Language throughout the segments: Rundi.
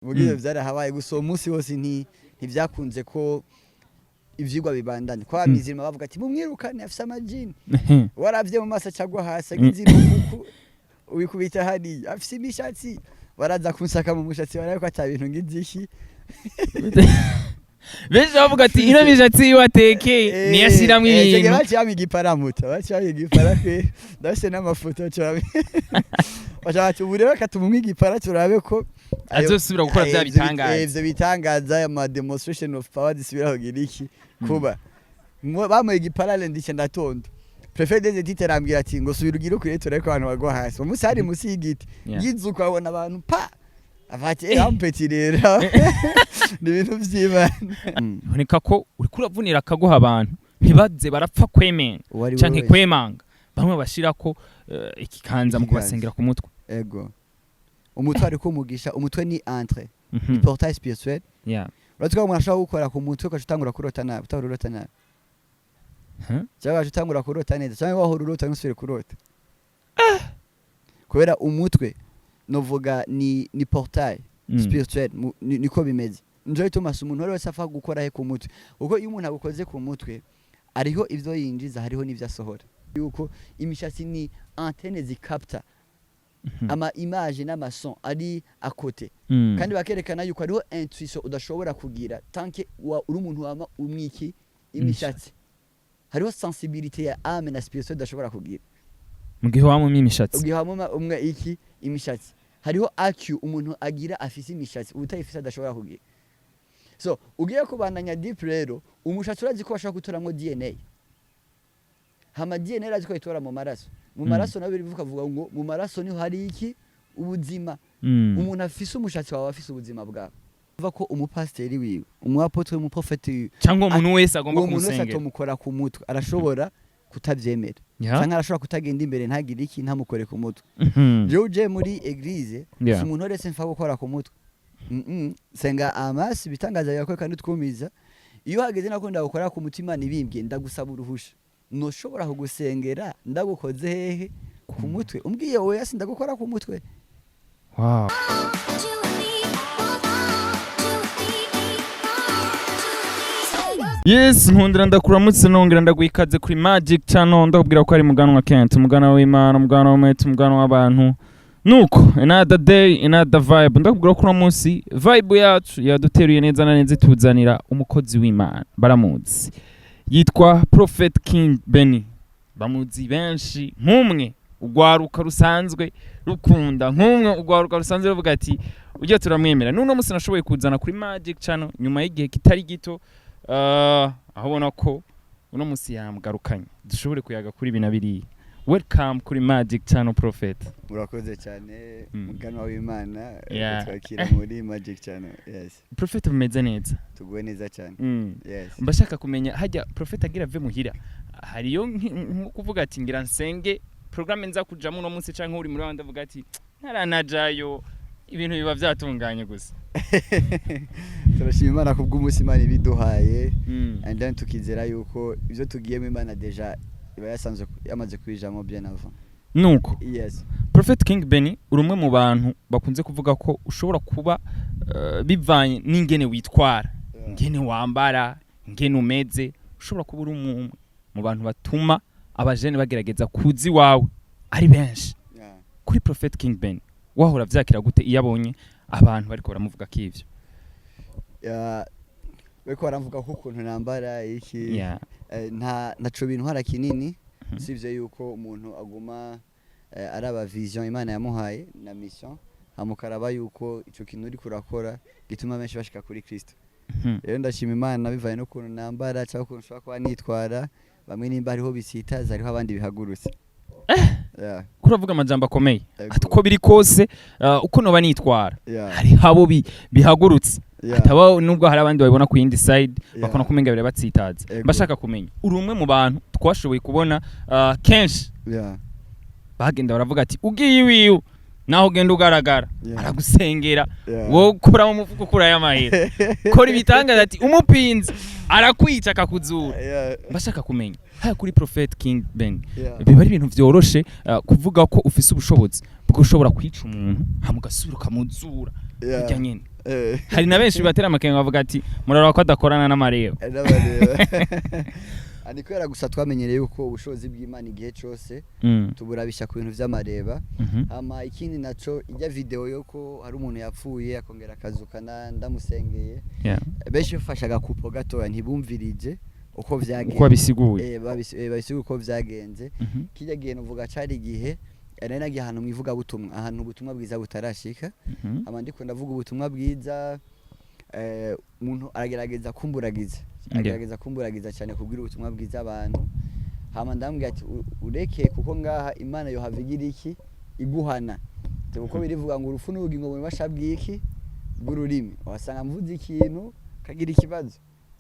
Mugihe vyarahabaye gusa, uwo munsi wose ntivyakunze ko ivyigwa bibandanye kwa mizirima. Bavuga ati: "Mumwirukane, afise amajini." Waravye mu maso acagwa hasi, agize irukuku ubikubita hariya, afise imishatsi. Baraza kunsaka mu mushatsi, barabe ko ata bintu ngize iki. Benshi bavuga ati: "Ino mishatsi yiwe atekeye niyo ashiramwo ibintu." Baciye igiparamuta, baciye igipara kwe. Ndafise n'amafoto, baca bati: "Ubu rero katumuha igipara, turabe ko azosubira gukora vya bitangaza." Ivyo bitangaza, ama demonstration of power zisubira kugira iki kuba. Bamuha igipara, ndice ndatonda. Préfet des études arambwira ati: "Ngo subira ugire ukwiye, turabe ko abantu bagwa hasi." Uwo munsi hari musi y'igiti. Ngize uko abona abantu pa, ati: "Eh, ampeti rero ni ibintu vy'Imana." Biboneka ko uriko uravunira akagoha abantu ntibaze barapfa kwemenga Uwo ari we canke wese. kwemanga bamwe bashirako ikikanza mu Ikiganza. kubasengera ku mutwe. Ego, umutwe ariko umugisha, umutwe ni entrée, ni portail spirituel. Uretse ko umuntu ashobora gukora ku mutwe, ugaca utangura kurota nabi, utahora urota nabi, cyangwa ugaca utangura kurota neza, cyangwa wahora urota ntusubire kurota, kubera umutwe novuga ni portail spirituel. Niko bimeze. Nico gituma si umuntu wese apfa gukora he ku mutwe, kuko iyo umuntu agukoze ku mutwe hariho ivyo yinjiza, hariho n'ivyo asohora, yuko imishatsi ni antenne zicapta ama image n'ama son ari à côté. Kandi bakerekana yuko hariho intuition udashobora kugira tant que uri umuntu wama umwiki imishatsi. Hariho sensibilité ya âme na spirituel udashobora kugira mu gihe wamumye imishatsi. Ugihe wama umwe iki imishatsi. Hariho AQ umuntu agira afise imishatsi, utayifise adashobora kugira. So ugiye kubandanya deep rero, umushatsi urazi ko bashobora gutoramwo DNA. Hama DNA urazi ko itora mu maraso. Mu maraso nayo birivuga vuga ngo mu maraso niho hari iki? Ubuzima. Umuntu afise umushatsi wawe afise ubuzima bwawe. Uva ko umupasiteri wiwe, umu apôtre, umuprofeti wiwe, cyangwa umuntu wese agomba uwo muntu wese kumusengera, atomukora ku mutwe, arashobora kutavyemera canke arashobora kutagenda imbere, ntagire iki, ntamukore ku mutwe. Jewe uje muri église, si umuntu wese mfa gukora ku mutwe. Senga amasi, ibitangaza birakora kandi twumiza. Iyo hageze nakunda gukora ku mutima, nibimbye ndagusaba uruhusha: "Noshobora kugusengera ndagukoze hehe ku mutwe?" Umbwiye oya, sindagukora ku mutwe. Yes, nkundira ndakuramutse, nongera ndaguha ikaze kuri Magic Channel. Ndakubwira ko ari muganwa Kent, umugana w'Imana, umugana w'umwete, umugana w'abantu. Nuko another day, another vibe. Ndakubwira ko uno munsi vibe yacu yaduteruye neza na neza, ituzanira umukozi w'Imana. Baramuzi, yitwa Prophet King Benny. Bamuzi benshi nk'umwe ugwaruka rusanzwe rukunda, nk'umwe ugwaruka rusanzwe ruvuga ati: "Ujya turamwemera." N'uno munsi nashoboye kuzana kuri Magic Channel nyuma y'igihe kitari gito, aho ubona ko uno munsi yamugarukanye dushobore kuyaga kuri ibi na biriya. Welcome kuri Magic Channel, Prophet. Murakoze cyane, muganwa w'Imana, kutwakira muri Magic Channel, yes. Prophet, bimeze neza? Tuguwe neza cyane. Yes. Mbashaka kumenya hajya Prophet agira ave muhira, hariyo nko kuvuga ati: "Ngira nsenge programme nza kujamo uno munsi," canke uri muri wandi avuga ati: "Ntaranajayo, ibintu biba vyatunganye gusa"? Turashima Imana kubw'umunsi Imana ibiduhaye, and then tukizera yuko ibyo tugiyemo Imana déjà iba yasanzwe yamaze kubijamo bien avant. Nuko Yes. Prophet King Benny, uri umwe mu bantu bakunze kuvuga ko ushobora kuba bivanye n'ingene witwara, ingene wambara, ingene umeze, ushobora kuba uri umwe mu bantu batuma abajene bagerageza kuza iwawe ari benshi. Kuri Prophet King Ben, wahora vyakira gute iyo abonye abantu bariko baramuvuga ko ivyo? Yeah, bariko baramvuga ko ukuntu nambara iki, nta ntaco bintwara kinini, sivyo yuko umuntu aguma araba vision Imana yamuhaye na mission, hamukaraba yuko ico kintu uriko urakora gituma benshi bashika kuri Kristo. Rero ndashima Imana, bivanye n'ukuntu nambara cyangwa ukuntu nshobora kuba nitwara, bamwe nimba hariho bisitaza, hariho abandi bihagurutse. Yeah. Kuravuga amajambo akomeye. Ego. Ati uko biri kose, uko noba nitwara, hariho abo bihagurutse, hataba nubwo hari abandi babibona ku yindi side, bakabona kumenga birabatsitaza. Mbashaka kumenya, uri umwe mu bantu twashoboye kubona kenshi bagenda baravuga ati: "Ugiye iwiwe, naho ugenda ugaragara, aragusengera, wowe ukura mu mufuko, ukurayo amahera, kora ibitangaza," ati: "Umupinzi arakwica akakuzura." Mbashaka kumenya haya kuri Prophet King Ben, biba ari ibintu vyoroshe kuvuga ko ufise ubushobozi bwo ushobora kwica umuntu hama ugasubira ukamuzura, burya nyene? Hari na benshi batera amakenga bavuga ati muraraba ko adakorana n'amareba. N'abareba. Ni kubera gusa twamenyereye yuko ubushobozi bw'Imana igihe cose tuburabisha ku bintu vy'amareba. Hama ikindi naco, ijya video yuko hari umuntu yapfuye akongera akazukana ndamusengeye, benshi bafashe agakupo gatoya, ntibumvirije uko vyagenze. Uko wabisiguye. Babisiguye uko vyagenze. Kijya gihe nuvuga cari igihe nari nagiye ahantu mwivugabutumwa, ahantu ubutumwa bwiza butarashika. Hama ndiko ndavuga ubutumwa bwiza, umuntu aragerageza kumburagiza, agerageza kumburagiza cyane kubwira ubutumwa bwiza abantu. Hama ndambwira ati: "Ureke kuko ngaha Imana yohava igira iki, iguhana." Ati, kuko birivuga ngo urupfu n'ubugingo mu bubasha bw'iki, bw'ururimi. Wasanga mvuze ikintu kagira ikibazo,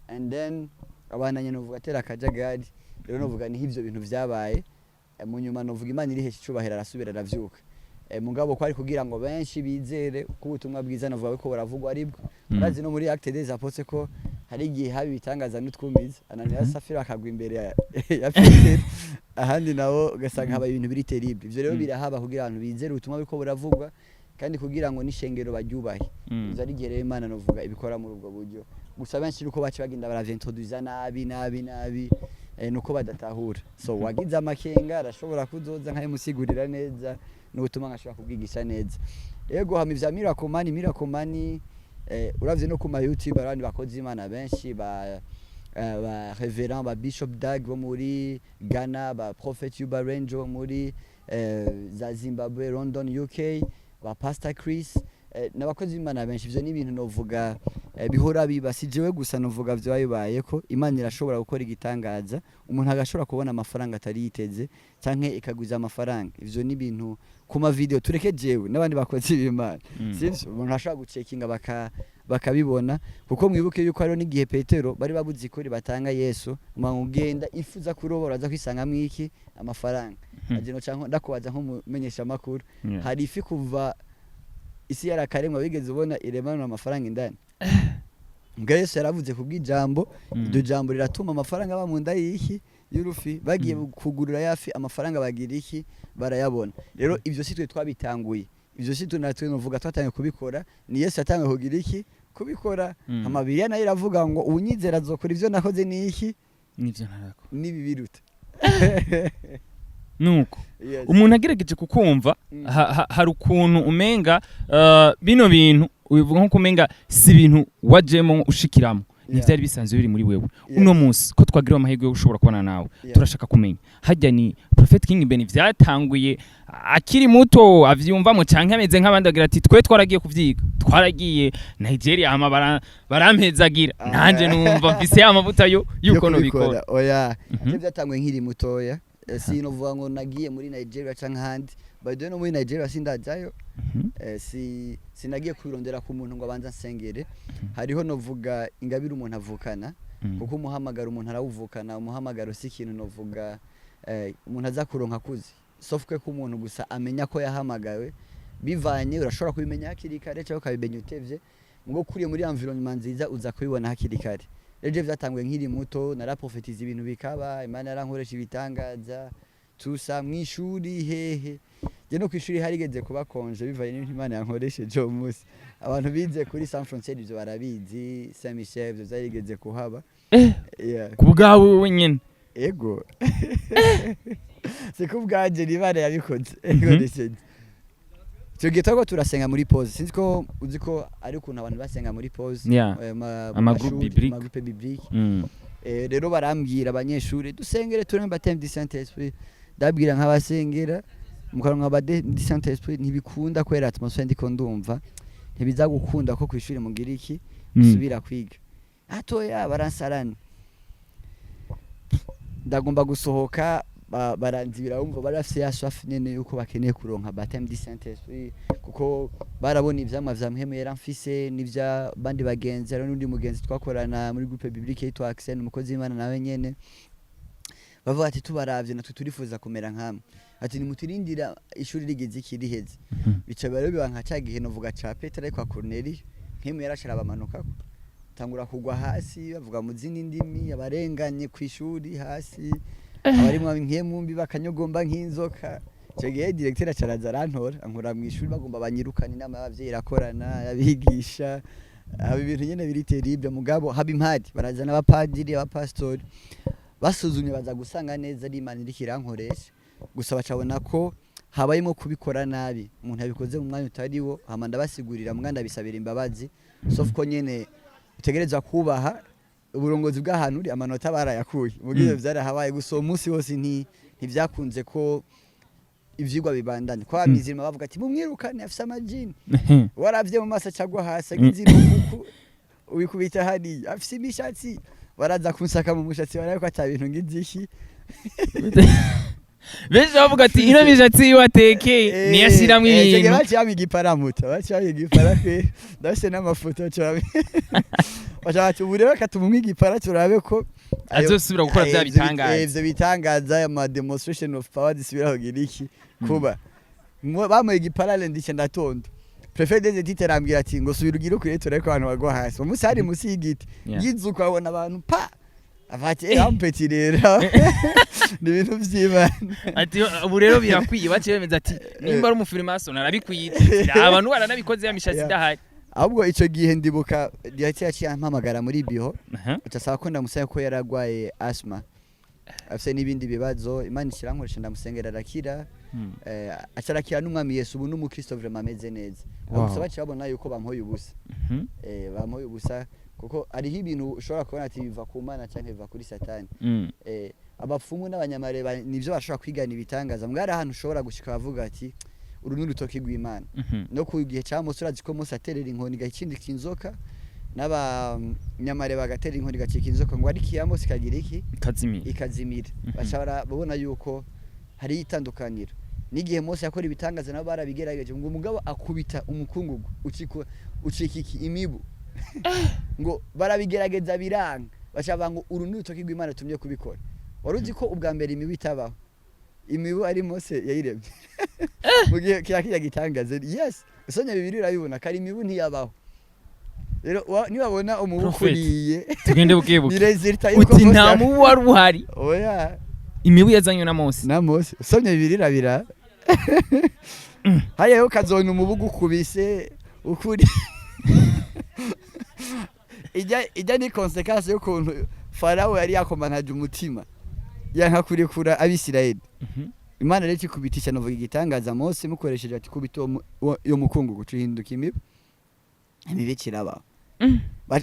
and then abandanya novuga atera akajagari. Rero novuga niho ivyo bintu vyabaye. Mu nyuma novuga Imana irihesha icubahiro, arasubira aravyuka. Mugabo kwari kugira ngo benshi bizere ko ubutumwa bwiza novuga ko buravugwa aribwo. Urazi no muri Actes des Apôtres ko hari igihe haba ibitangaza n'utwumiza, Ananiya Safira akagwa imbere ya Petero, ahandi nabo ugasanga habaye ibintu biri terrible. Ivyo rero birahaba kugira abantu bizere ubutumwa buriko buravugwa, kandi kugira ngo n'ishengero baryubahe. Ivyo ari igihe rero Imana novuga ibikora muri ubwo buryo. Gusa benshi nuko baca bagenda baravyintroduza nabi nabi nabi, nuko badatahura. So wagize amakenga arashobora kuzoza nkabimusigurira neza, n'ubutumwa nkashobora kubwigisha neza. Ego, hama ivya miracle money, miracle money, uravye no ku ma YouTube abandi bakozi Imana benshi ba Reverend ba Bishop Dag bo muri Ghana, ba Prophet Yuba Range bo muri za Zimbabwe, London, UK, ba Pastor Chris, n'abakozi b'Imana benshi. Ivyo ni ibintu novuga bihora biba, si jewe gusa novuga vyoba bibayeko. Imana irashobora gukora igitangaza, umuntu agashobora kubona amafaranga atari yiteze, canke ikagwiza amafaranga. Ivyo ni ibintu ku ma video, tureke jewe n'abandi bakozi b'Imana, sivyo? Umuntu ashobora gucekinga bakabibona, kuko mwibuke yuko hariho n'igihe Petero bari babuze ikori batanga Yesu ngo ugenda ifuza kurobora aza kwisangamwo iki, amafaranga. Aje no canke ndakubaza nk'umumenyesha makuru, hari ifi kuva isi yarakaremwa wigeze ubona iremanura amafaranga indani? Mbwa Yesu yaravuze kubw'ijambo, iryo jambo riratuma amafaranga aba mu nda y'iki, y'urufi. Bagiye kugurura yafi, amafaranga bagira iki, barayabona. Rero ivyo si twe twabitanguye, ivyo si twe natwe novuga twatangiye kubikora, ni Yesu yatanguye kugira iki, kubikora. Amabiriya nayo iravuga ngo uwunyizera azokora ivyo nakoze ni iki, Nivyo ntarako n'ibi biruta. Nuko Yes. umuntu agerageje kukumva, hari ukuntu umenga bino bintu ubivuga nko umenga si ibintu wajemo ushikiramo, ntivyari bisanzwe biri muri wewe. Uno munsi ko twagiriwe amahirwe yo gushobora kubona nawe, turashaka kumenya hajya ni Prophet King Ben vyatanguye akiri muto avyumvamo, canke ameze nk'abandi bagira ati twe twaragiye kuvyiga, twaragiye Nigeria, hama barampezagira, nanje numva mfise ya mavuta yo yo yuko nobikora. Kubikora, oya. Mhm. Ivyo byatanguye nkiri mutoya. Sinovuga ngo nagiye muri Nigeria canke ahandi. By the way, no muri Nigeria sindajayo. Si sinagiye kwirondera ku muntu ngo abanze ansengere. Hariho novuga ingabire umuntu avukana, kuko umuhamagaro umuntu arawuvukana. Umuhamagaro si ikintu novuga umuntu aza kuronka akuze, sauf que ko umuntu gusa amenya ko yahamagawe bivanye, urashobora kubimenya hakiri kare cyangwa ukabimenya utevye. Mugo kuriye muri environnement nziza uza kubibona hakiri kare. Rero je vyatanguye nkiri muto, naraprofetiza ibintu bikaba, Imana yarankoresha ibitangaza tusa mw'ishuri hehe. Je no kw'ishuri harigeze kuba congé bivanye n'ibintu Imana yankoresheje uwo munsi. Abantu bize kuri Sans Frontières ivyo barabizi, Saint Michel, ivyo vyarigeze kuhaba. Yeah. Ku bwawe wenyine? Ego, si ku bwanje, ni Imana yabikoze ikoresheje. Icyo gihe twariko turasenga muri pause. Sinzi ko uzi ko ari ukuntu abantu basenga muri pause, mu Ama groupe mashuri, biblique. ama groupe biblique. Rero barambwira abanyeshuri dusengere tureme baptême du Saint Esprit. Ndabwira nk'abasengera mukaronka baptême du Saint Esprit ntibikunda kubera atmosphère ndiko ndumva, ntibiza gukunda ko kwishuri mugira iki, musubira kwiga atoya. Baransarana, ndagomba gusohoka, baranzibira. Bumva bari bafise ya soif nyene yuko bakeneye kuronka baptême du Saint Esprit, kuko barabona ivyamwa vya Mpwemu Yera mfise n'ivya bandi bagenzi. Hariho n'undi mugenzi twakorana muri groupe biblique yitwa Axel, umukozi w'Imana nawe nyene. Bavuga ati tubaravye natwe turifuza kumera nkamwe, ati nimuturindira ishuri rigeze iki, riheze. Bica rero biba nka ca gihe novuga ca Petero ariko Cornelio, Mpwemu Yera arabamanukako, tangura kugwa hasi, bavuga mu zindi ndimi, abarenganye kw'ishuri hasi, abarimwo impwemu mbi bakanyogomba nk'inzoka. Icyo gihe directeur acaraza arantora, ankura mu ishuri, bagomba banyirukana. Inama y'abavyeyi irakorana, abigisha, haba ibintu nyene biri terrible. Mugabo haba impari, barazana abapadiri, abapastori, basuzumye baza gusanga neza ari Imana iriko irankoresha. Gusa bacabona ko habayemo kubikora nabi, umuntu yabikoze mu mwanya utari wo. Hama ndabasigurira, mbwa ndabisabira imbabazi, sauf ko nyene utegerezwa kubaha uburongozi bw'ahantu uri. Amanota barayakuye mugihe vyarahabaye. Gusa uwo munsi wose ntivyakunze ko ivyigwa bibandanye, kwa mizirima bavuga ati: "Mumwirukane, afise amajini." Waravye mu maso acagwa hasi, agize irukuku ubikubita hariya, afise imishatsi, baraza kunsaka mu mushatsi, barabe ko ata bintu ngize iki. Benshi bavuga ati ino mishatsi yiwe atekeye niyo ashiramwo ibintu. Baciye igiparamuta, baciye igipara pe, ndafise n'amafoto. Baca bati: "Ubu rero katumuha igipara, turabe ko azosubira gukora bya bitangaza." Ivyo bitangaza, ama demonstration of power zisubira kugira iki kuba. Bamuha igipara, ndice ndatonda. Préfet des études arambwira ati: "Ngo subira ugire ukwiye, turebe ko abantu bagwa hasi." Uwo munsi hari munsi y'igiti. Ngize uko abona abantu pa, ati: "Eh, ampeti rero ni ibintu vy'Imana." Ati ubu rero birakwiye. Baciye bemeza ati nimba ari umufirimaso narabikwiye, abantu baranabikoze ya mishatsi idahari. Ahubwo ico gihe ndibuka directeur yaciye ampamagara muri bureau, aca ko ndamusaba ko yaragwaye asthma, afise n'ibindi bibazo. Imana ikirankoresha, ndamusengera arakira. Aca arakira n'Umwami Yesu, ubu n'umukristo vraiment ameze neza. Gusa baciye babona yuko bampoye ubusa. Bampoye ubusa, kuko hariho ibintu ushobora kubona ati biva ku Mana canke biva kuri Satani. Abapfumu n'abanyamareba nivyo bashobora kwigana ibitangaza, mbwa hari ahantu ushobora gushika bavuga ati uru ni urutoki rw'Imana. No ku gihe ca Mose, urazi ko Mose aterera inkoni igacindika inzoka, n'abanyamare bagatera inkoni igacika inzoka, ngo ariko iya Mose ikagira iki? Kazimira. Ikazimira. Baca babona yuko hari itandukaniro. N'igihe Mose yakora ibitangaza, nabo barabigerageje, ngo umugabo akubita umukungugu ucika, ucika iki? Imibu. Ngo barabigerageza biranga, baca bavuga ngo uru ni urutoki rw'Imana tumye kubikora. Wari uzi ko ubwa mbere imibu itabaho, imibu ari Mose yayiremye mu gihe kiriya gitangaza? Yes, usomye Bibiliya urabibona kari, imibu ntiyabaho. Rero niwabona umubu Prophet. ukuriye, Tugende bukebuke. Ni résultat yuko Uti Mose nta mubu wari uhari? Oya. Imibu yazanywe na Mose? Na Mose. Usomye Bibiliya irabira hariya, ukazona umubu ugukubise ukuri, ijya ni conséquence y'ukuntu Farawo yari yakomanaje umutima, yanka kurekura Abisirayeli. Imana rero ikikubitisha, novuga igitangaza, Mose mukoresheje ati kubita uwo mukungugu uhinduka imibu, imibu ikirabaho.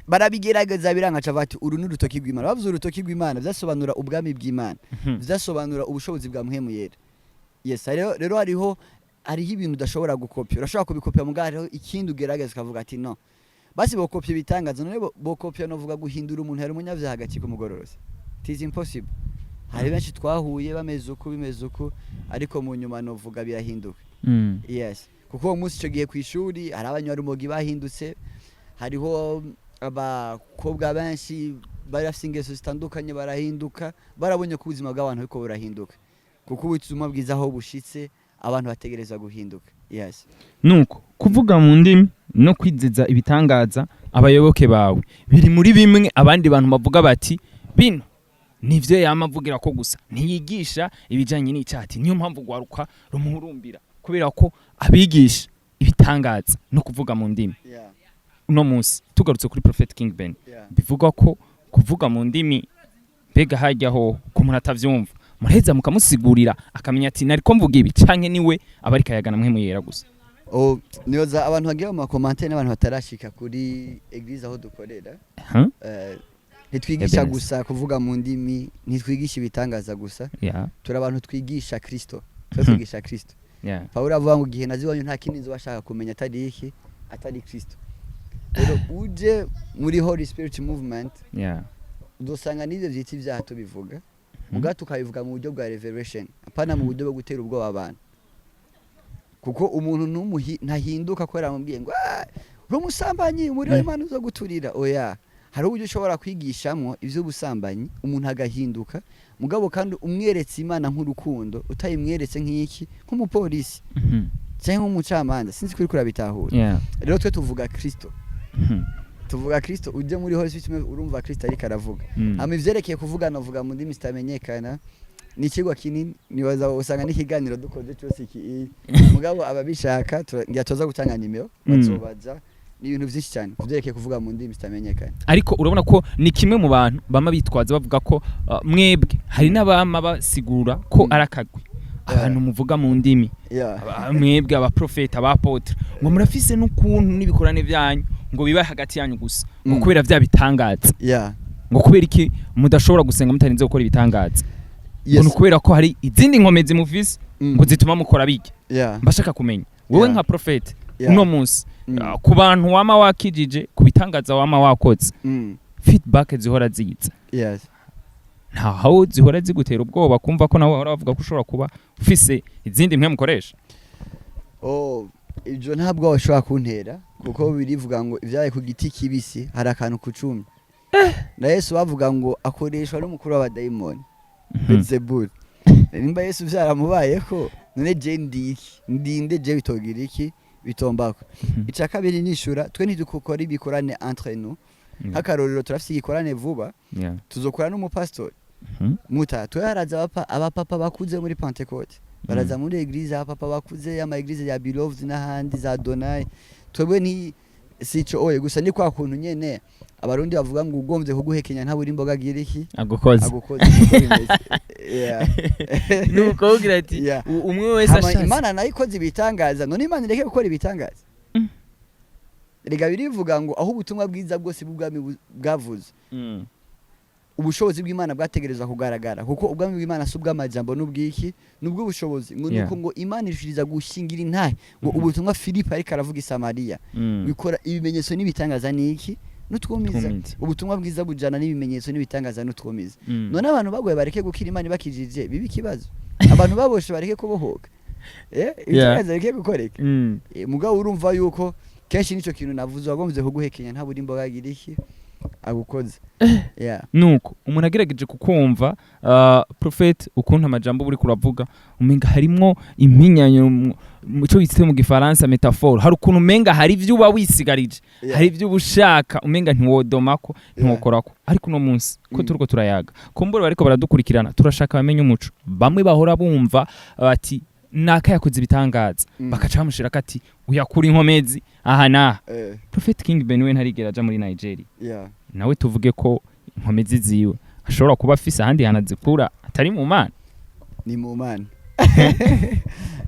Barabigerageza biranga, ca bati uru ni urutoki rw'Imana. Bavuze urutoki rw'Imana, vyasobanura ubwami bw'Imana, vyasobanura ubushobozi bwa Mpwemu Yera. Yes, rero hariho ibintu udashobora gukopya. Urashobora kubikopya, mugabo hariho ikindi ugerageza ukavuga ati no basi bokopya ibitangaza, none bokopya novuga guhindura umuntu yari umunyavyaha agacika umugororozi? It is impossible. Hari benshi twahuye bameze uku, bimeze uku, ariko mu nyuma novuga birahinduka. Yes, kuko uwo munsi, icyo gihe ku ishuri hari abanywarumogi bahindutse, hariho abakobwa benshi bari bafite ingeso zitandukanye barahinduka, barabonye ko ubuzima bw'abantu buriko burahinduka, kuko ubutumwa bwiza aho bushitse abantu bategereza guhinduka. Yes. Nuko kuvuga mu ndimi no kwizeza ibitangaza abayoboke bawe biri muri bimwe abandi bantu bavuga bati bino nivyo yama avugira ko gusa ntiyigisha ibijanye n'icati. Niyo mpamvu gwaruka rumuhurumbira, kubera ko abigisha ibitangaza no kuvuga mu ndimi. Uno munsi tugarutse kuri Prophet King Ben, bivugwa ko kuvuga mu ndimi, mbega hajya ho ku muntu atavyumva, muraheza mukamusigurira akamenya ati nariko mvuga ibi, canke niwe aba ariko ayagana Mpwemu Yera gusa? Oh, niyoza abantu bagiye mu ma commentaires n'abantu batarashika kuri église aho dukorera. Huh? Ntitwigisha Ebenezer. gusa kuvuga mu ndimi, ntitwigisha ibitangaza gusa. Turi abantu twigisha Kristo, twe twigisha Kristo. Pawulo avuga ngo igihe nazi iwanyu nta kindi nzoba ashaka kumenya atari iki? Atari Kristo. Rero uje muri Holy Spirit Movement, udusanga n'ibyo byita ibyaha tubivuga, muga tukabivuga mu buryo bwa revelation, apana mu buryo bwo gutera ubwoba abantu, kuko umuntu ntahinduka kubera amubwiye ngo: "Ah, uri umusambanyi, umuriro w'Imana uzo guturira." Oya, hari uburyo ushobora kwigishamwo ivy'ubusambanyi umuntu agahinduka, mugabo kandi umweretse Imana nk'urukundo, utayimweretse nk'iki? Nk'umupolisi cyangwa nk'umucamanza. Sinzi kuri kurabitahura. Rero twe tuvuga Kristo. Tuvuga Kristo. Ujye muri Holy Spirit, urumva Kristo ariko aravuga. Hama ivyerekeye kuvugana, uvuga mu ndimi zitamenyekana. Ni ikigwa kinini, nibaza usanga n'ikiganiro dukoze cyose iki. Mugabo ababishaka ngira tuza gutanga nimero, bazobaza. Ni ibintu byinshi cyane kuvyerekeye kuvuga mu ndimi zitamenyekanye. Ariko urabona ko ni kimwe mu bantu bama bitwaza bavuga ko mwebwe hari n'abama basigura ko ari akagwi abantu muvuga mu ndimi, mwebwe abaprofeta, abapôtre, ngo murafise n'ukuntu n'ibikorane byanyu ngo biba hagati yanyu gusa, ngo kubera vya bitangaza, ngo kubera iki mudashobora gusenga mutarinze gukora ibitangaza, ngo ni ukubera ko hari izindi nkomezi mufise ngo zituma mukora bijya. Mbashaka kumenya wowe nka prophète uno munsi, ku bantu wama wakijije, ku bitangaza wama wakoze, feedback zihora ziza, ntaho zihora zigutera ubwoba kumva ko nawe wahora bavuga ko ushobora kuba ufise izindi mwe mukoresha? Oh, ibyo ntabwo bashobora kuntera, kuko birivuga ngo ibyaye ku giti kibisi hari akantu kucumye. Na Yesu bavuga ngo akoreshwa n'umukuru w'abadayimoni Beelzebul. Nimba Yesu vyaramubayeko, none je ndi iki? Ndinde je bitogira iki bitombako? Ica kabiri, nishura, twe ntidukora ibikorane entre nous. Nk'akarorero, turafise igikorane vuba, tuzokora n'umupastori muta. Twe haraza abapapa bakuze muri Pentecôte, baraza muri église, abapapa bakuze ama église ya Beloved n'ahandi za Donai. Twebwe ni sico oye gusa, ni kwa kuntu nyene Abarundi bavuga ngo ugombye kuguhekenya ntabura imboga agira iki? Agukoze. Agukoze. Niko bimeze. Yeah. Nuko ugira ati umwe wese Hama ashatse. Imana nayo ikoze ibitangaza, none Imana ireke gukora ibitangaza? Rega birivuga ngo aho ubutumwa bwiza bwose bw'ubwami bwavuze, ubushobozi bw'Imana bwategerezwa kugaragara, kuko ubwami bw'Imana si ubw'amajambo n'ubwiki, n'ubw'ubushobozi. Ngo nuko ngo Imana irushiriza gushingira intahe ngo ubutumwa Filipo ariko aravuga i Samariya, bikora ibimenyetso n'ibitangaza n'iki n'utwumiza. Twumiza. Ubutumwa bwiza bujana n'ibimenyetso n'ibitangaza n'utwumiza. None abantu bagoye bareke gukira, Imana ibakijije bibe ikibazo? Abantu baboshe bareke kubohoka, ibitangaza bireke gukoreka? Mugabo urumva yuko kenshi nico kintu navuze, wagombye kuguhekenya ntabura imboga agira iki? Agukoze. Yeah. Nuko umuntu agerageje kukumva, prophet, ukuntu amajambo uri kuravuga umenga harimwo impinyanyo mu cyo bita mu Gifaransa métaphore. Hari ukuntu umenga hari ivyo uba wisigarije, hari ivyo uba ushaka, umenga ntiwodomako, ntiwokorako. Ariko uno munsi ko turiko turayaga, kumbura bariko baradukurikirana, turashaka bamenye umuco. Bamwe bahora bumva bati naka yakoze ibitangaza, bakaca bamushirako ati uyakura inkomezi aha n'aha. Prophet King Ben we ntarigera aja muri Nigeria. Nawe tuvuge ko inkomezi ziwe ashobora kuba afise ahandi hantu azikura atari mu Mana? Ni mu Mana,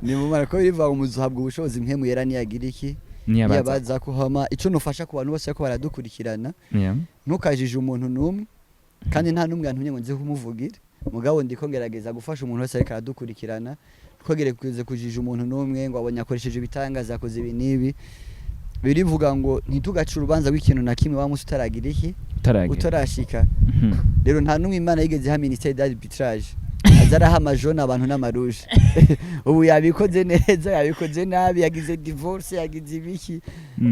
ni mu Mana, ko biva mu muzuhabwa ubushobozi Mpwemu Yera niyagira iki? Niyabaza. Niyabaza kuhama. Ico nufasha ku bantu bose bariko baradukurikirana, ntukajije umuntu n'umwe, kandi nta n'umwe yantumye ngo nze kumuvugira. Mugabo ndiko ngerageza gufasha umuntu wese ariko aradukurikirana, twogerageze kujija umuntu n'umwe ngo abonye akoresheje ibitangaza, akoze ibi n'ibi. Birivuga ngo ntitugace urubanza rw'ikintu na kimwe wa munsi utaragira iki? Utaragira. Utarashika. Rero nta n'umwe Imana yigeze iha ministère d'arbitrage, aza araha amajone abantu n'amaruje. Ubu yabikoze neza, yabikoze nabi, yagize divorce, yagize ibiki.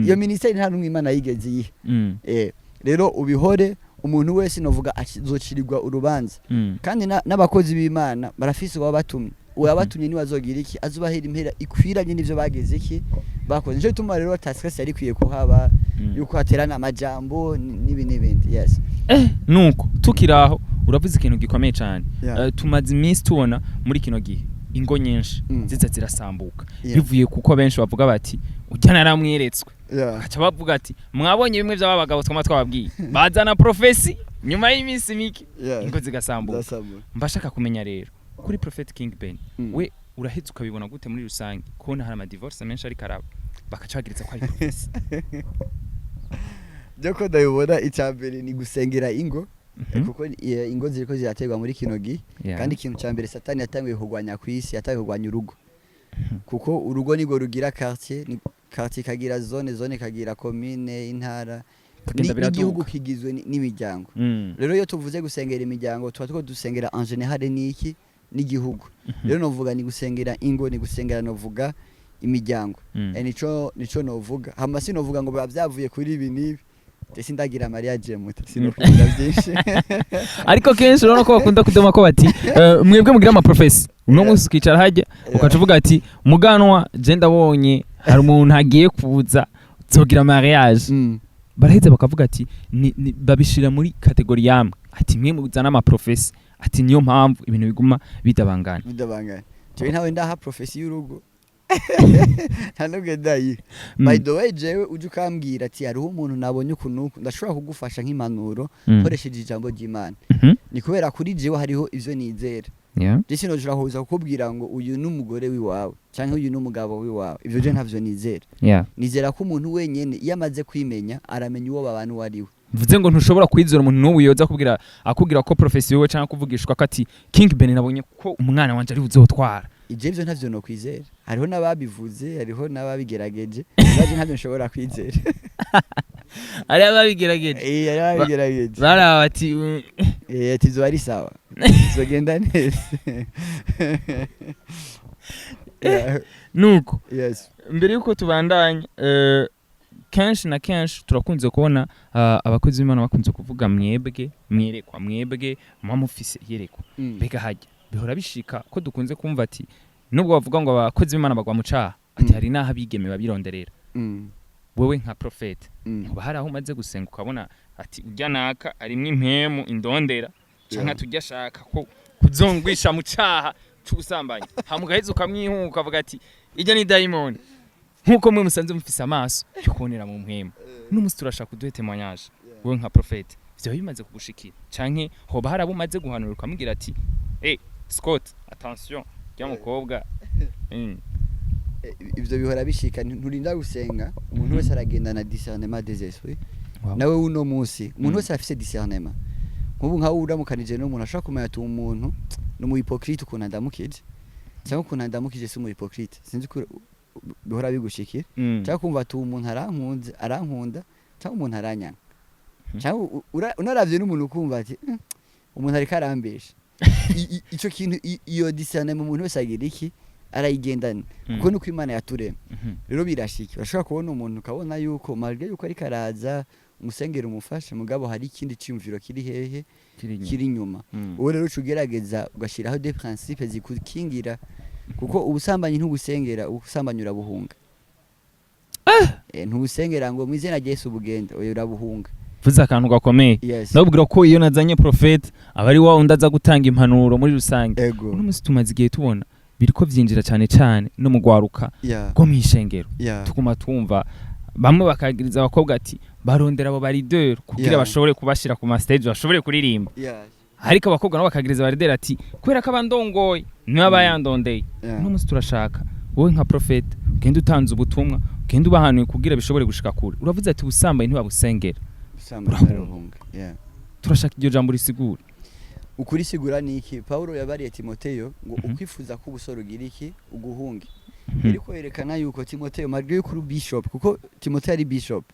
Iyo ministère nta n'umwe Imana yigeze iyiha. Rero ubihore, umuntu wese novuga azocirirwa urubanza. Kandi n'abakozi b'Imana barafise uwabatumye. Uwabatumye niwe azogira iki? Azobahera impera ikwiranye n'ivyo bageze iki? Bakoze. Nico gituma rero ata stress yari ikwiye kuhaba, yuko haterana amajambo n'ibi n'ibindi, yes. Nuko tukiri aho, uravuze ikintu gikomeye cyane. Tumaze iminsi tubona muri kino gihe ingo nyinshi ziza zirasambuka, bivuye kuko benshi bavuga bati ujya naramweretswe, bagaca bavuga ati mwabonye bimwe by'abagabo twama twababwiye, bazana prophétie, nyuma y'iminsi mike ingo zigasambuka. Zasambuka. Mbashaka kumenya rero kuri Prophet King Ben, we urahetse ukabibona gute muri rusange kubona hari amadivorce menshi ariko araba, bakaca bagiriza ko ari prophétie? Byo ko ndabibona, icya mbere ni gusengera ingo, kuko ingo ziriko ziraterwa muri kino gihe. Kandi ikintu cya mbere Satani yatanguye kurwanya ku isi, yatanguye kurwanya urugo, kuko urugo nirwo rugira quartier, ni quartier ikagira zone, zone ikagira commune, intara, Kugenda biraduga. n'igihugu kigizwe n'imiryango. Rero iyo tuvuze gusengera imiryango, tuba turiko dusengera en général n'iki? N'igihugu. Rero novuga ni gusengera ingo, ni gusengera novuga imiryango. Nico novuga. Hama sinovuga ngo biba vyavuye kuri ibi n'ibi. Ndetse ndagira mariage muta sinokunda byinshi. Ariko kenshi urabona ko bakunda kudoma ko bati mwebwe mugira amaprophétie, uno munsi ukicara hajya ukaca uvuga ati muganwa, je ndabonye hari umuntu agiye kuza, nzogira mariage. Baraheza bakavuga ati babishira muri catégorie yamwe, ati mwe muzana ama prophéties, ati niyo mpamvu ibintu biguma bidabangana. Bidabangana. Jewe ntawe ndaha prophétie y'urugo, nta nubwo ndayiha. By the way, jewe uje ukambwira ati hariho umuntu nabonye uku nuku, ndashobora kugufasha nk'impanuro nkoresheje ijambo ry'Imana. Ni kubera kuri jewe hariho ivyo nizera. Je sinoshobora kuza kukubwira ngo uyu ni umugore w'iwawe canke uyu ni umugabo w'iwawe. Ivyo je ntavyo nizera. Nizera ko umuntu wenyene iyo amaze kwimenya aramenya uwo babana uwo ari we. Mvuze ngo ntushobora kwizera umuntu n'ubu yoza kubwira, akubwira ko prophétie wiwe canke kuvugishwa ko ati King Ben nabonye ko umwana wanje ari buzotwara. Ivyo ivyo ntavyo nokwizera. Hariho n'ababivuze, hariho n'ababigerageje, baje ntavyo nshobora kwizera. Ari ababigerageje. Eh, hariho ababigerageje. Baraba bati Eh, ati izo ari sawa, izogenda neza. Yeah, Nuko mbere yuko tubandanya, kenshi na kenshi turakunze kubona abakozi b'Imana bakunze kuvuga mwebwe mwerekwa, mwebwe muba mufise iyerekwa. Mbega hajya bihora bishika ko dukunze kumva ati nubwo bavuga ngo abakozi b'Imana bagwa mu caha, ati hari n'aho abigeme babironderera. Wewe nka prophète, uba hari aho umaze gusenga ukabona ati urya naka arimwo impemu indondera, canke ati urya ashaka ko kuzongwisha mu caha c'ubusambanyi, hama ugaheza ukamwihunga ukavuga ati irya ni dayimoni, nk'uko mwe musanze mufise amaso yo kubonera mu mpemu? N'umunsi turashaka kuduhe témoignage, wewe nka prophète, vyoba bimaze kugushikira, canke hoba hari abo umaze guhanura ukamubwira ati eh Scott, attention, rya mukobwa? Eh, ivyo bihora bishika. Nturinda gusenga, umuntu wese aragendana discernement des esprits. Nawe uno munsi umuntu wese arafise discernement. Nk'ubu nkawe uramukanije n'umuntu, ashobora kumenya ati uwo muntu ni umu hypocrite ukuntu andamukije, cyangwa ukuntu andamukije si umu hypocrite. Sinzi ko bihora bigushikira, cyangwa kumva ati uwo muntu arankunze, arankunda, cyangwa umuntu aranyanga, cyangwa unaravye n'umuntu ukumva ati umuntu ariko arambesha." Ico kintu, iyo discernement umuntu wese agira iki, arayigendana, kuko nuko Imana yaturemye. Rero birashika urashobora kubona umuntu ukabona yuko malgré yuko ariko araza umusengera umufashe, mugabo hari ikindi cyumviro kiri hehe? Kiri inyuma. Kiri inyuma. Uwo rero uca ugerageza ugashyiraho des principes zikukingira, kuko ubusambanyi ntubusengera, ubusambanyi urabuhunga. Eh, ntubusengera ngo mu izina rya Yesu bugende. Oya, urabuhunga. Vuze akantu gakomeye. Ndababwira ko iyo nazanye prophète aba ari wa wundi aza gutanga impanuro muri rusange. Uno munsi tumaze igihe tubona biriko vyinjira cyane cyane no mu gwaruka rwo mw'ishengero. Tuguma twumva bamwe bakagiriza abakobwa ati barondera abo ba leader kugira bashobore kubashira ku ma stage, bashobore kuririmba. Ariko abakobwa nabo bakagiriza ba leader ati kubera ko abandongoye niba bayandondeye. Uno munsi turashaka wowe nka prophète ugende utanze ubutumwa, ugende ubahanuye kugira bishobore gushika kure. Uravuze ati ubusambanyi ntibabusengera. Ubusambanyi Urahunga. Urabuhunga, yeah. Turashaka iryo jambo risigura. Ukurisigura ni iki? Paulo yabariye Timoteyo ngo ukwifuza ko ubusore ugira iki, uguhunge. Ariko yerekana yuko Timoteyo, malgré yuko uri bishop, kuko Timoteyo ari bishop,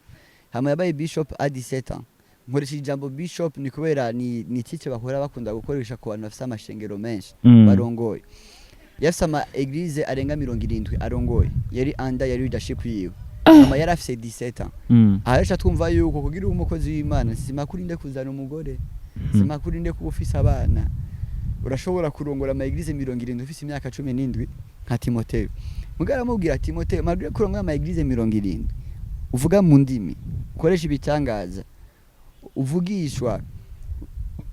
hama yabaye bishop à 17 ans. Nkoresha ijambo bishop ni kubera ni titre bahora bakunda gukoresha ku bantu bafise amashengero menshi barongoye. Yafise ama église arenga 70 arongoye, yari under ya leadership yiwe, hama yari afise 17 ans. Aha rero twumva yuko kugira ube umukozi w'Imana simakurinde kuzana umugore, simakurinde kuba ufise abana. Urashobora kurongora ama église 70 ufise imyaka 17 nka Timoteyo. Mugabo aramubwira: "Timoteyo, malgré kurongora ama église 70, uvuga mu ndimi, ukoresha ibitangaza, uvugishwa,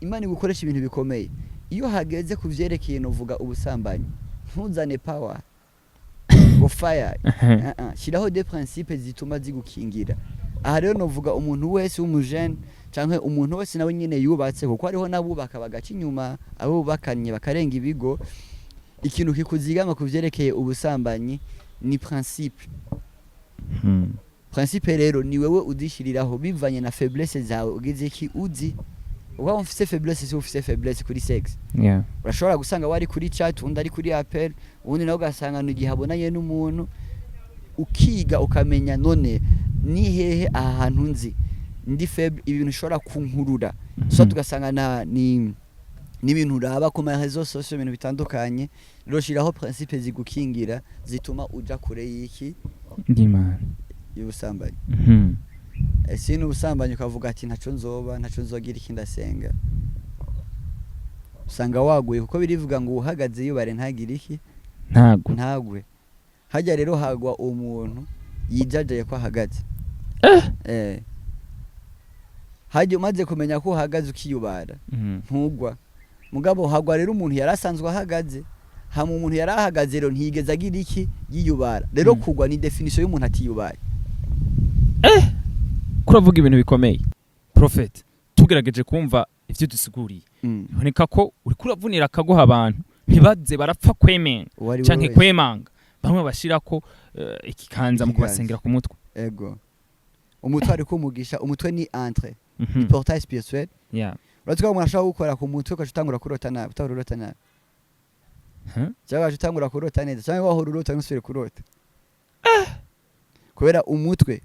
Imana igukoresha ibintu bikomeye, iyo hageze ku vyerekeye novuga ubusambanyi, ntuzane power ngo fire. Shiraho des principes zituma zigukingira." Aha rero novuga umuntu wese w'umujene canke umuntu wese nawe nyene yubatse, kuko hariho n'abubaka bagaca inyuma abo bubakanye bakarenga ibigo. Ikintu kikuzigama ku vyerekeye ubusambanyi ni principe. Principe rero ni wewe udishiriraho bivanye na faiblesse zawe. Ugize iki uzi uba ufise faiblesse, si ufise faiblesse kuri sex, urashobora gusanga wari kuri chat, undi ari kuri appel, ubundi nawe ugasanga ni igihe abonanye n'umuntu. Ukiga ukamenya none ni hehe aha hantu nzi ndi faible, ibintu ushobora kunkurura. So tugasanga na ni n'ibintu uraba ku ma réseaux sociaux, ibintu bitandukanye. Rero shiraho principe zigukingira zituma uja kure y'iki? Ndimana. Y'ubusambanyi. Si n'ubusambanyi ukavuga ati ntaco nzoba, ntaco nzogira iki, ndasenga, usanga waguye, kuko birivuga ngo uhagaze yubare ntagire iki? Ntago. Ntagwe. Hajya rero hagwa umuntu yijajaye ko ahagaze. Hajya umaze kumenya ko uhagaze ukiyubara, ntugwa. Mugabo hagwa rero umuntu yari asanzwe ahagaze. Hama umuntu yari ahagaze rero ntiyigeze agira iki? Yiyubara rero. Kugwa ni définition y'umuntu atiyubaye. Kuravuga ibintu bikomeye, prophet. Tugerageje kumva ivyo dusiguriye, biboneka ko uriko uravunira akaguha abantu ntibaze barapfa kwemenga Uwo ari we canke wese. kwemanga bamwe bashirako ikiganza mu Ikiganza. kubasengera ku mutwe. Ego, umutwe ariko umugisha, umutwe ni entrée, ni portail spirituel. Urazi ko umuntu ashobora gukora ku mutwe ugaca utangura kurota nabi, utahora urota nabi, cyangwa ugaca utangura kurota neza, cyangwa wahora urota ntusubire kurota, kubera umutwe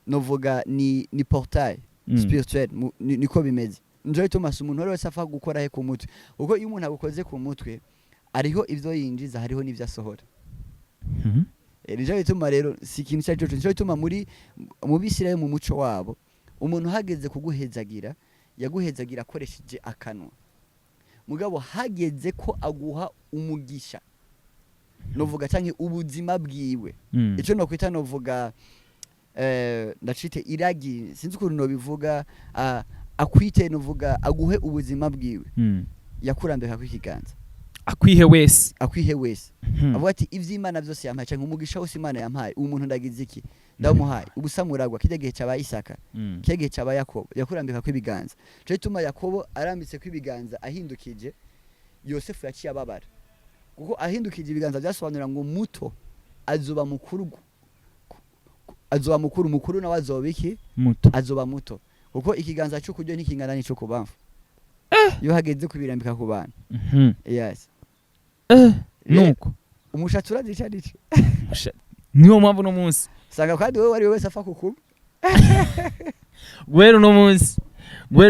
novuga ni portail spirituel. Niko bimeze. Nico gituma umuntu wese apfa gukora he? Ku mutwe. Kuko iyo umuntu agukoze ku mutwe, hariho ivyo yinjiza, hariho n'ivyo asohora. Nico gituma rero si ikintu icyo ari cyo cyose. Nico gituma mu Bisirayeli, mu muco wabo, umuntu hageze kuguhezagira yaguhezagira akoresheje akanwa. Mugabo hageze ko aguha umugisha, novuga, canke ubuzima bwiwe, ico nokwita, novuga, ndacite iragi, sinzi ukuntu nobivuga, akwite, novuga, aguhe ubuzima bwiwe, yakurambika kw'ikiganza. Akwihe wese. Akwihe wese. Avuga ati: "Ivy'Imana vyose yampaye canke umugisha wose Imana yampaye, uwo muntu ndagize iki? Ndamuhaye." Ubusamuragwa kirya gihe caba Isaka, kirya gihe caba Yakobo, yakurambika kw'ibiganza. Cyo gituma Yakobo arambitse kw'ibiganza ahindukije, Yosefu yaciye ababara, kuko ahindukije ibiganza byasobanura ngo muto azoba mukuru, azoba mukuru, mukuru nawe azoba iki? Muto. Azoba muto, kuko ikiganza cyo kuryo ntikingana n'ico kubamfu iyo hageze kubirambika ku bantu. Yes. Nuko Umushatsi urazica nico. Niyo mpamvu uno munsi Sanga kandi wowe wari wese apfa kukuba. Guhera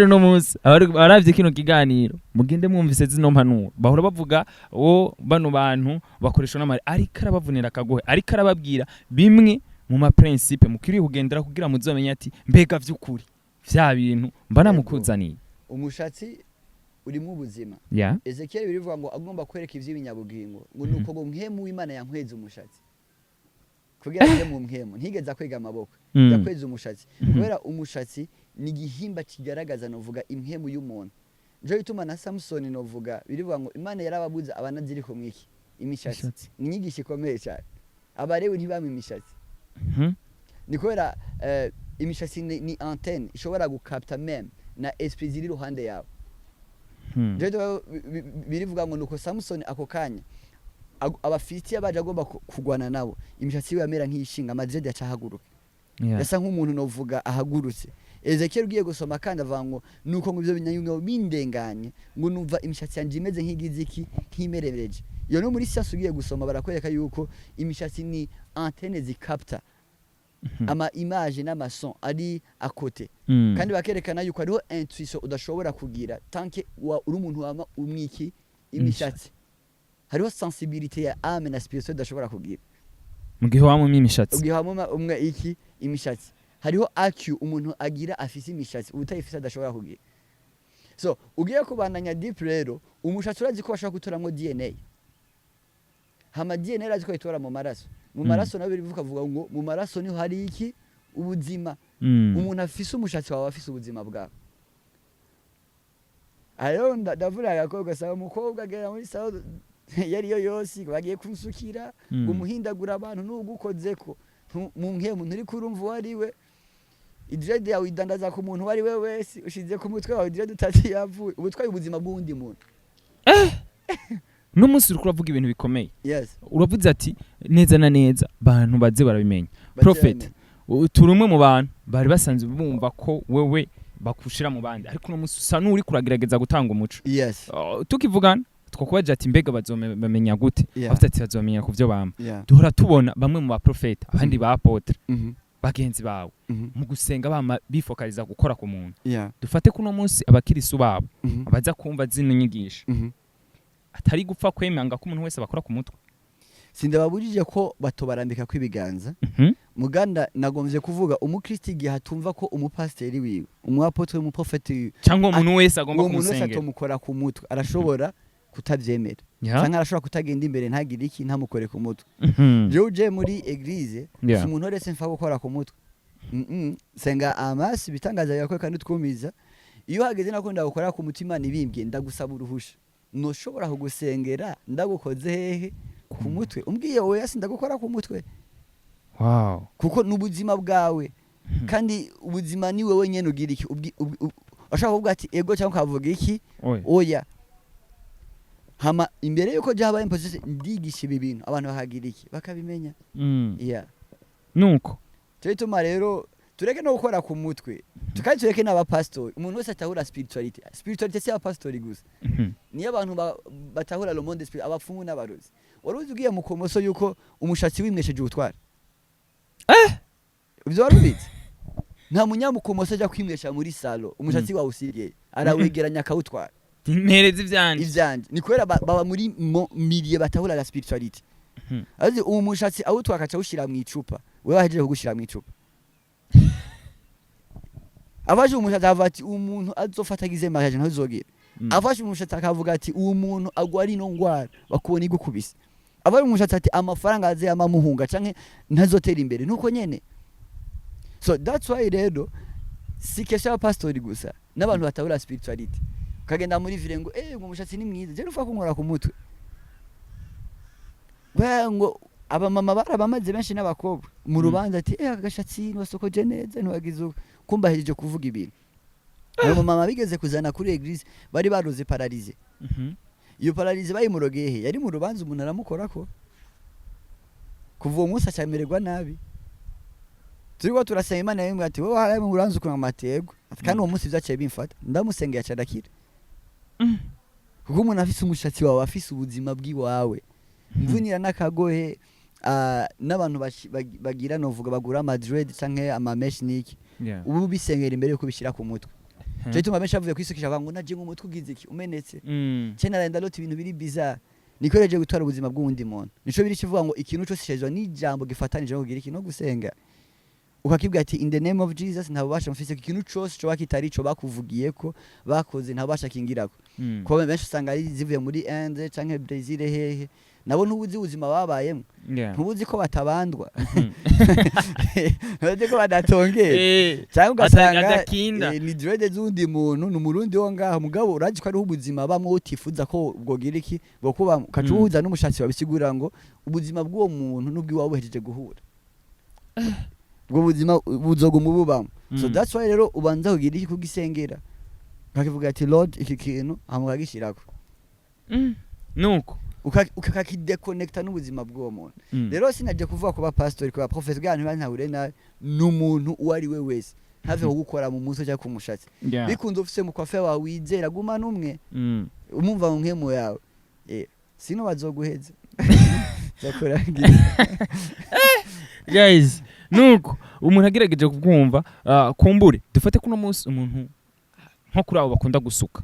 uno munsi abaravye kino kiganiro, mugende mwumvise zino mpanuro bahora bavuga wo bano bantu bakoresha n'amari, ariko arabavunira akagohe, ariko arababwira bimwe mu ma principe mukwiriye kugendera kugira muzomenye ati: "Mbega vy'ukuri vya bintu mba namukuzaniye?" Umushatsi urimo ubuzima. Ezekiel birivuga ngo agomba kwereka ivy'ibinyabugingo, ngo nuko ngo mpwemu w'Imana yankweza umushatsi kugira ngo mu mpwemu ntigeze akwega amaboko, yakweza umushatsi, kubera umushatsi ni igihimba kigaragaza, novuga, impwemu y'umuntu. Nico gituma na Samusoni, novuga, birivuga ngo Imana yarababuza abanaziriko mwiki? Imishatsi. Imishatsi. Ni inyigisho ikomeye cyane. Abarewe ntibamwe imishatsi, ni kubera imishatsi ni antenne ishobora gukapta même na esprit ziri iruhande yawe. Nico gituma birivuga ngo nuko Samusoni ako kanya Abafilisitiya baje agomba kugwana nabo, imishatsi yiwe yamera nk'iyishinga ama dreads, yaca ahaguruka, yasa nk'umuntu, novuga, ahagurutse. Ezekiel ugiye gusoma kandi avuga ngo nuko ngo ivyo binyanyungo bindenganye, ngo numva imishatsi yanje imeze nk'igiziki, nk'imerereje. Iyo no muri science ugiye gusoma barakwereka yuko imishatsi ni antenne zikapta ama image n'ama son ari à côté, kandi bakerekana yuko hariho intuition udashobora kugira tant que uri umuntu wama umwiki imishatsi. Hariho sensibilité ya âme na spirituel udashobora kugira Mu gihe wamumye imishatsi. Ugihe wama umwe iki? Imishatsi. Hariho AQ umuntu agira afise imishatsi, utayifise adashobora kugira. So ugiye kubandanya deep rero, umushatsi urazi ko bashobora gutoramwo DNA. Hama DNA urazi ko itora mu maraso. Mu maraso nawe birivuga vuga ngo mu maraso niho hari iki? Ubuzima. Umuntu afise umushatsi wawe afise ubuzima bwawe. Aha rero ndavuga agakobwa, asaba umukobwa agera muri salon yariyo yose bagiye kunsukira, ngo umuhindagura abantu nugukozeko mu nkemu nturi kurumva uwo ari we. I dread yawe idandaza ku muntu uwo ari we wese ushize ku mutwe wawe. I dread utazi yavuye, uba utwaye ubuzima bw'uwundi muntu. Uno munsi uriko uravuga ibintu bikomeye. Yes. Uravuze ati neza na neza bantu baze barabimenya. Baze Prophet, bamenye. Turi umwe mu bantu bari basanzwe bumva ko wewe bakushira mu bandi, ariko uno munsi usa n'uri kuragerageza gutanga umuco. Tukivugana twakubaje ati: "Mbega bazomenya gute?" Avuze ati: "Bazomenya ku byo bamba." Duhora tubona bamwe mu baprofeta, abandi ba apôtre, bagenzi bawe, mu gusenga bama bifokaliza gukora ku muntu. Dufate kuno munsi abakirisu babo baza kumva zino nyigisho, atari gupfa kwemanga ko umuntu wese bakora ku mutwe. Sindababujije ko batobarambika kw'ibiganza. Muganda nagomvye kuvuga umukristo igihe atumva ko umupasiteri wiwe, umu apôtre, umuprofeti wiwe, cyangwa umuntu wese agomba uwo muntu wese kumusengera, atomukora ku mutwe, arashobora kutavyemera, canke arashobora kutagenda imbere ntagire iki, ntamukore ku mutwe. Jewe uje muri église, si umuntu wese mfa gukora ku mutwe. Senga amaso, ibitangaza birakora kandi utwumiza. Iyo hageze nako ndagukora ku mutima, nibimbye ndagusaba uruhusha, noshobora kugusengera ndagukoze hehe? Ku mutwe. Umbwiye oya, sindagukora ku mutwe. Kuko n'ubuzima bwawe, kandi ubuzima ni wewe nyene ugira iki, washaka kuvuga ati ego cyangwa ukavuga iki? Oya. Oya. Hama imbere yuko je habaye imposition, ndigisha ibi bintu, abantu bakagira iki? Bakabimenya. Yeah. Nuko cyo gituma rero tureke no gukora ku mutwe, tukandi tureke n'abapasitori. Umuntu wese atahura spiritualité. Spiritualité si abapasitori gusa, niyo abantu batahura le monde spirituel, abapfumu n'abarozi. Wari uzi ugiye mu komoso yuko umushatsi wimwesheje ubutwara? Ivyo wari ubizi? Nta munyamukomoso ajya kwimwesha muri salon umushatsi wawe usigaye, arawegeranya akawutwara. Mpereza ivyanje. Ivyanje ni kubera baba muri milieu batahura la spiritualité. Azi uwo mushatsi awutwara, akaca awushira mu icupa. Wewe wahejeje kugushira mu icupa, afashe umushatsi akavuga ati umuntu azofata agize mariage ntazogira. Afashe umushatsi akavuga ati uwo muntu agwara ino ngwara, bakubona igukubise. Afashe umushatsi ati amafaranga aze yamamuhunga canke ntazotera imbere. Nuko nyene. So that's why rero si question y'abapasitori gusa, n'abantu batabura spiritualité. Ukagenda muri ville ngo ngo umushatsi ni mwiza, je rufa kunkora ku mutwe we, ngo abamama barabamaze benshi n'abakobwa mu rubanza ati aka gashatsi ntiwasokoje neza, ntiwagize uko, kumba ahejeje kuvuga ibintu. Abo mama bigeze kuzana kuri église, bari baroze paralysie. Iyo paralysie bayimurogeye he? Yari mu rubanza, umuntu aramukorako, kuva uwo munsi acamererwa nabi. Turiko turasenga, Imana yambwiye ati wowe haraye mu rubanza ukuntu amatego. Ati, kandi uwo munsi vyaciye bimfata, ndamusengeye aca arakira. Kuko umuntu afise umushatsi wawe, afise ubuzima bw'iwawe. Mvunira n'akagohe, n'abantu bagira, novuga bagura ama dread canke ama mèches niki, ubu bisengera imbere yuko ubishira ku mutwe. Cyo gituma benshi bavuye kwisukisha bavuga ngo naje ngo umutwe ugize iki, umenetse. Cye narenda ndota ibintu biri bizarre, niko reje gutwara ubuzima bw'uwundi muntu. Nico biri kivuga ngo ikintu cyose cyezwa n'ijambo gifatanije no kugira iki? No gusenga. Ukakibwira ati in the name of Jesus, nta bubasha mfise. Ikintu cyose coba kitari ico bakuvugiye ko bakoze, nta bubasha kingirako. Kuko benshi usanga ari zivuye muri Inde canke Brazil hehe, nabo ntubuzi ubuzima babayemo. Ntubuzi ko batabandwa, ntubuzi ko badatongera, cyangwa ugasanga adakinda. Ni dread z'undi muntu, ni umurundi wo ngaho, mugabo urazi ko ariho ubuzima bamwe utifuza ko bwogira iki, bwo kuba ukaca uhuza n'umushatsi wabisigura ngo ubuzima bw'uwo muntu n'ubw'iwawe buhejeje guhura, ubwo buzima buzoguma ububamo. So that's why rero ubanza kugira iki? Kugisengera, ukakivuga ati Lord, iki kintu, hama ukagishyirako. Nuko ukakidéconnecta n'ubuzima bw'uwo muntu. Rero sinaje kuvuga kuba pastor, kuba prophet, bwa ntibantahure nabi, ni umuntu uwo ari we wese ntave kugukora mu mutwe cyangwa ku mushatsi. Bikunze ufise mu coiffeur wawe wizera, guma n'umwe, umumva mu nkemu yawe, sino bazoguheza bakurangiza. Guys, nuko umuntu agerageje kubwumva, kumbure dufate kuno munsi umuntu nko kuri abo bakunda gusuka,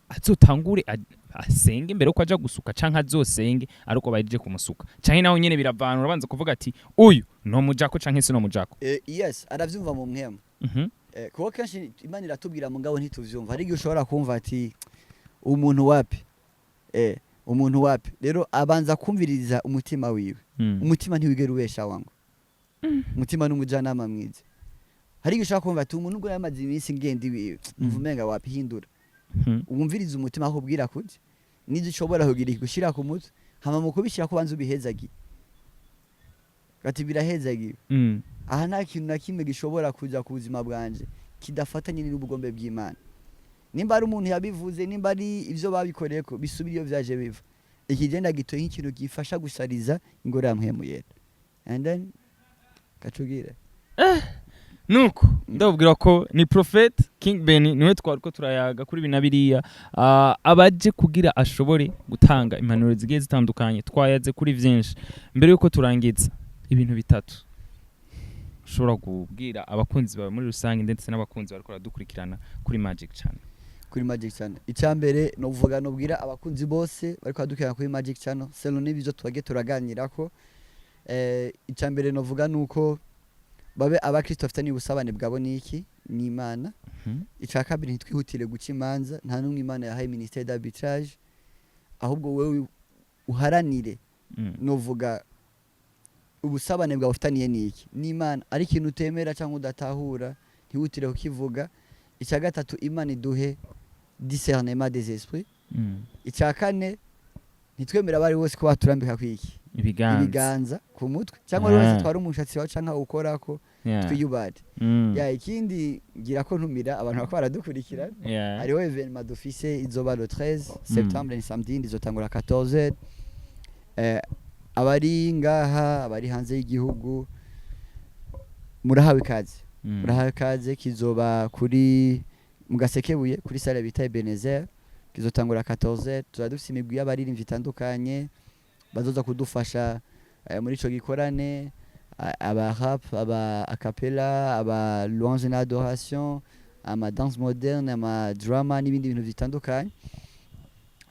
azotangure asenge mbere yuko aja gusuka, canke azosenge ariko bahejeje kumusuka, canke naho nyene biravana, urabanza kuvuga ati uyu no mujako canke si no mujako? Yes, aravyumva mu mpwemu. Kuko kenshi Imana iratubwira mugabo ntituvyumva. Hari igihe ushobora kumva ati umuntu wapi, umuntu wapi. Rero abanza kumviriza umutima wiwe. Umutima ntiwigera ubesha wangu. Umutima n'umujyanama mwiza. Hari igihe ushobora kumva ati umuntu ubwo yamaze iminsi ngenda iwiwe, umva umenga wapi, hindura. Wumvirize umutima aho ubwira kuti n'ibyo ushobora kugira gushyira ku mutwe, hama mu kubishyira ko ubanza ubihezagiye, ati birahezagiwe. Aha nta kintu na kimwe gishobora kuja ku buzima bwanje kidafatanye n'ubugombe bw'Imana. Nimba ari umuntu yabivuze, nimba ari ibyo babikoreye, ko bisubira iyo vyaje biva. Ikigenda gitoye nk'ikintu gifasha gusariza ingoro ya Mpwemu Yera, and then kacugire. Nuko ndababwira ko ni Prophet King Ben, niwe twari ko turayaga kuri ibi na biriya. Abaje kugira ashobore gutanga impanuro zigiye zitandukanye, twayaze kuri vyinshi. Mbere yuko turangiza, ibintu bitatu ushobora kubwira abakunzi bawe muri rusange ndetse n'abakunzi bariko baradukurikirana kuri Magic Channel? Kuri Magic Channel, icya mbere novuga, nobwira abakunzi bose bariko badukurikirana kuri Magic Channel selon n'ibyo twagiye turaganirako, icya mbere novuga nuko babe abakristo bafitanye ubusabane bwabo niki? N'Imana. Icya kabiri, ntitwihutire guca imanza. Nta n'umwe Imana yahaye ministère d'arbitrage. Ahubwo wewe uharanire, novuga Ubusabane bwawe ufitaniye n'iki? N'Imana. Ari ikintu utemera cyangwa udatahura, ntihutire kukivuga. Icya gatatu, Imana iduhe discernement des esprits. Icya kane, ntitwemere abari bose ko baturambika kwiki? Ibiganza. Ibiganza ku mutwe, cyangwa buri wese atwara umushatsi wawe cyangwa awukorako. Twiyubate. Ya, ikindi ngira ko ntumira abantu bako baradukurikira, hariho événement dufise izoba le 13 septembre, ni samedi, izotangura 14. Abari ngaha, abari hanze y'igihugu, murahawe ikaze. Murahawe ikaze. Kizoba kuri mu Gasekebuye, kuri salle bita Ebenezer. Kizotangura 14. Tuzaba dufise imigwi y'abaririmbyi itandukanye bazoza kudufasha muri ico gikorane, aba rap, aba a cappella, aba louange na adoration, ama danse moderne, ama drama n'ibindi bintu bitandukanye.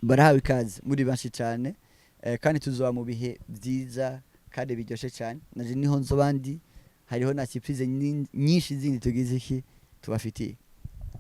Barahawe ikaze muri benshi cyane, kandi tuzoba mu bihe byiza kandi biryoshe cyane. Naje niho nzoba ndi. Hariho na surprise nyinshi zindi tugize iki tubafitiye.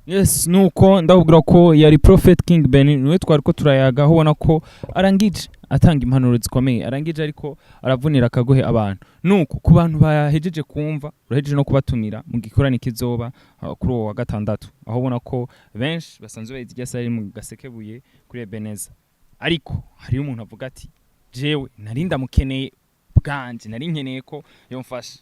Yes, nuko ndakubwira ko yari Prophet King Ben, niwe twari ko turayagaho. Ubona ko arangije atanga impanuro zikomeye, arangije ariko aravunira akagohe abantu. Nuko ku bantu bahejeje kumva, urahejeje no kubatumira mu gikorane kizoba kuri uwo wa gatandatu, aho ubona ko benshi basanzwe bayizi irya salle mu Gasekebuye kuri Ebeneza. Ariko hariyo umuntu avuga ati: "Jewe nari ndamukeneye bwanje, nari nkeneye ko yomfasha."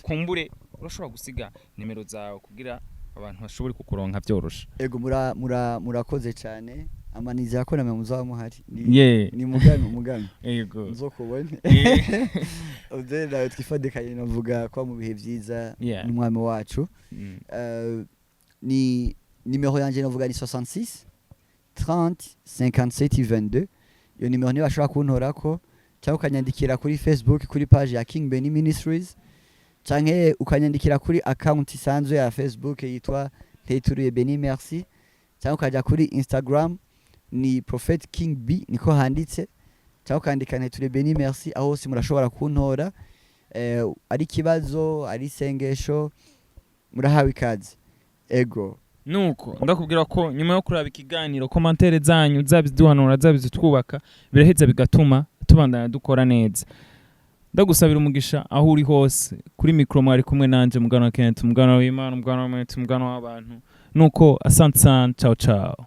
Kumbure urashobora gusiga nimero zawe kugira abantu bashobore kukuronka byoroshe. Ego, murakoze cyane. Amanizera ko namwe muzaba muhari. Ni, ni mugame mugame. Nzokubone. Uze nawe twifadikanye, navuga ko mu bihe byiza n'umwami wacu. Ni nimero yanje navuga ni 66 30 57 22. Iyo nimero niba bashobora kuntorako, cyangwa ukanyandikira kuri Facebook kuri page ya King Benny Ministries, canke ukanyandikira kuri account isanzwe ya Facebook yitwa Nteturuye Benny Merci, cyangwa ukaja kuri Instagram ni Prophet King B niko handitse, cyangwa ukandika Nteturuye Benny Merci. Aho hose murashobora kuntora. Ari ikibazo, ari isengesho, murahawe ikaze. Ego. Nuko ndakubwira ko nyuma yo kuraba ikiganiro, commentaires zanyu, zaba iziduhanura, zaba izitwubaka, biraheza bigatuma tubandanya dukora neza. Ndagusabira umugisha aho uri hose. Kuri mikoro mwari kumwe nanje Mugana Kent, umugana w'Imana, umugana w'umwete, umugana w'abantu. Nuko asante sana, ciao ciao.